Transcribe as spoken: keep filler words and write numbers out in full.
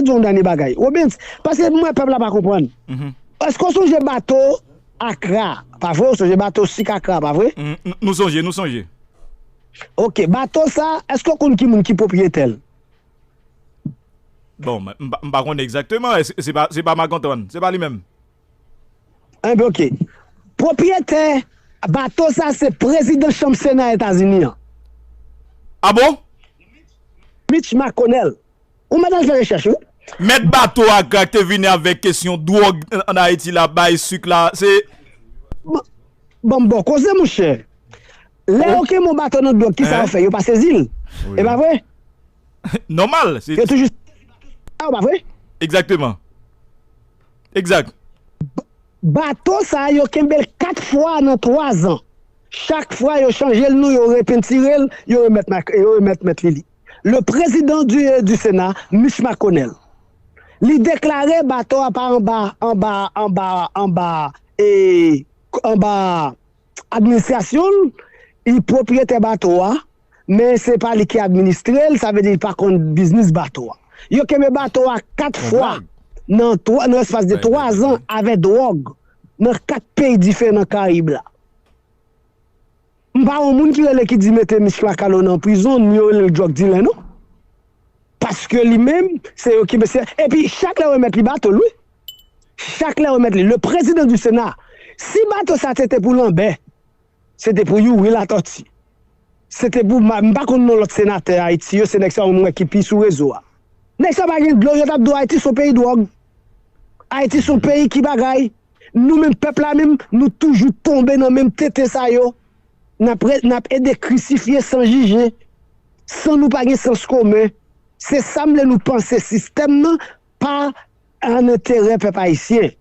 di yon dènye bagay. Robens, paske mwen pèp la pa konprann. Èske w sonje bato Akra, pa vre? Ou sonje bato Sik Akra, pa vre? Nou sonje, nou sonje. Ok, bato sa, èske w konn ki moun ki pwopriyetè l? Bon, m pa konnen egzakteman, se pa, se pa Marc Antoine, se pa li menm. Enben ok. Pwopriyetè bato sa se prezidan chanm Sena Etazini an. Ah bon? Mitch McConnell. Ou mèt al fè rechèch wi. Mèt bato a k te vini avèk kesyon dwòg an Ayiti la, bay sik la, se. Ban m ba w koze monchè. Lè yo kenbe yon bato nan dwòg, kisa yo fè? Yo pa sezi l. E pa vre? Nòmal. Yo toujou. A, pa vre? Egzakteman. Egzak. Bato sa yo kenbe l kat fwa nan twa zan. Chak fwa yo chanje l non, yo repentire l, yo remèt yo remèt mèt li li. Le président du, du Sénat, Mitch McConnell, li deklare bato a pa anba anba anba anba e anba administrasyon l, li pwopriyetè bato a, men se pa li ki administre l, sa vle di li pa konn biznis bato a. Yo kenbe bato a kat fwa nan nan espas de twa zan avèk dwòg nan kat peyi diferan nan Karayib la. M pa wè yon moun ki rele ki di mete Mitch McConnell nan prizon, ni yo rele l drug dealer non. Paske li menm, se yo ki mesye. Epi chak lè yo remèt li bato l wi. Chak lè yo remèt li. Le président du Sénat, si bato sa te te pou Lanbè, se te pou Youri Latòti. Se te pou, m pa konn non lòt senatè Ayiti yo, se nèg sa yo m wè ki pi sou rezo a. Nèg sa pa gen dlo, yo t ap di w Ayiti se yon peyi dwòg. Ayiti se yon peyi ki bagay. Nou menm pèp la menm, nou toujou tonbe nan menm tenten sa yo. N ap ede krisifye san jije, san nou pa gen sans komen. Se sa m vle nou panse sistèm nan pa an enterè pèp ayisyen.